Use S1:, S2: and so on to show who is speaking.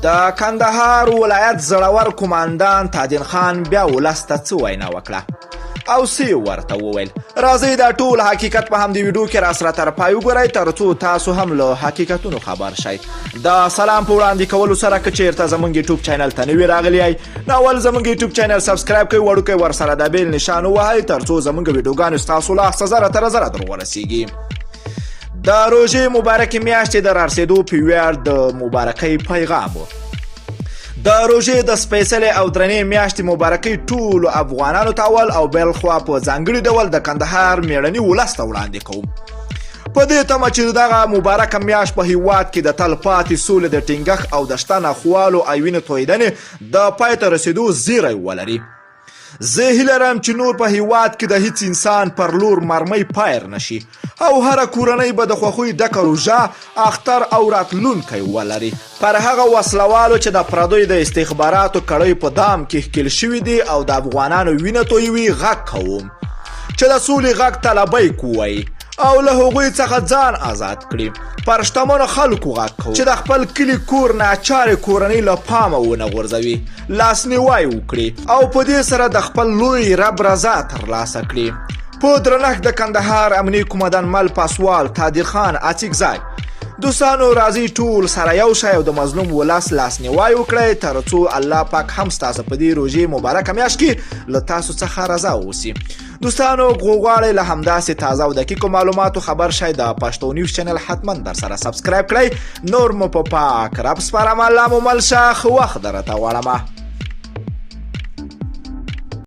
S1: د کندهار ولایت زړور قوماندان تادین خان بیا ولس ته څه وینا وکړه او څه یې ورته وویل؟ راځئ دا ټول حقیقت په همدې ویډیو کې راسره تر پای وګورئ، ترڅو تاسو هم له حقیقتونو خبر شئ. د سلام په وړاندې کولو سره، که چیرته زمونږ یوټیوب چینل ته نوي راغلي یئ، نو اول زمونږ یوټیوب چینل سبسکرایب کړئ، وړوکی ورسره د بیل نشان ووهئ، ترڅو زمونږ ویډیوګانې ستاسو لاسته زره تر زره در ورسیږي. د روژې مبارکې میاشتې د رارسېدو په ویاړ د مبارکۍ پیغام. د روژې د سپېڅلې او درنې میاشتې مبارکۍ ټولو افغانانو ته اول او بل خوا په ځانګړي ډول د کندهار میړني ولس ته وړاندې کوم، په دې تمه چې دغه مبارکه میاشت په هیواد کې د تل پاتې سولې د ټینګښت او د شته ناخوالو او وینې تویدنې د پای ته رسېدو زیری ولري. زه هیله لرم چې نور په هیواد کې د هیڅ انسان پر لور مرمۍ پایر نشي او هره کورنۍ به د خوښۍ ډکه روژه، اختر او راتلونکی ولري. پر هغه وسلوالو چې د پردیو د استخباراتو کړۍ په دام کې ښکیل شوي دي او د افغانانو وینه تویوي، غږ کوم چې د سولې غږ ته لبیک ووایي او له هغوی څخه ځان آزاد کړي. پر شتمنو خلکو غږ کوم چې د خپل کلي کور ناچارې کورنۍ له پامه ونه غورځوي، لاسنیوی وکړي او په دې سره د خپل لوی رب رضا ترلاسه کړي. په درنښت، د کندهار امني قومندان مل پاسوال تادیر خان اڅکزی. دوستانو، راځئ ټول سره یو شئ او د مظلوم ولس لاسنیوی وکړئ، ترڅو الله پاک هم ستاسو په دې روژې مبارکه میاشت کې له تاسو څخه رضا اوسي. دوستانو، غواړئ له همداسې تازه او دقیقو معلوماتو خبر شئ، د پښتو نیوز چینل حتما در سره سبسکرایب کړئ. نور مو په پاک رب سپارم، الله مو مل شه، ښه وخت درته غواړم.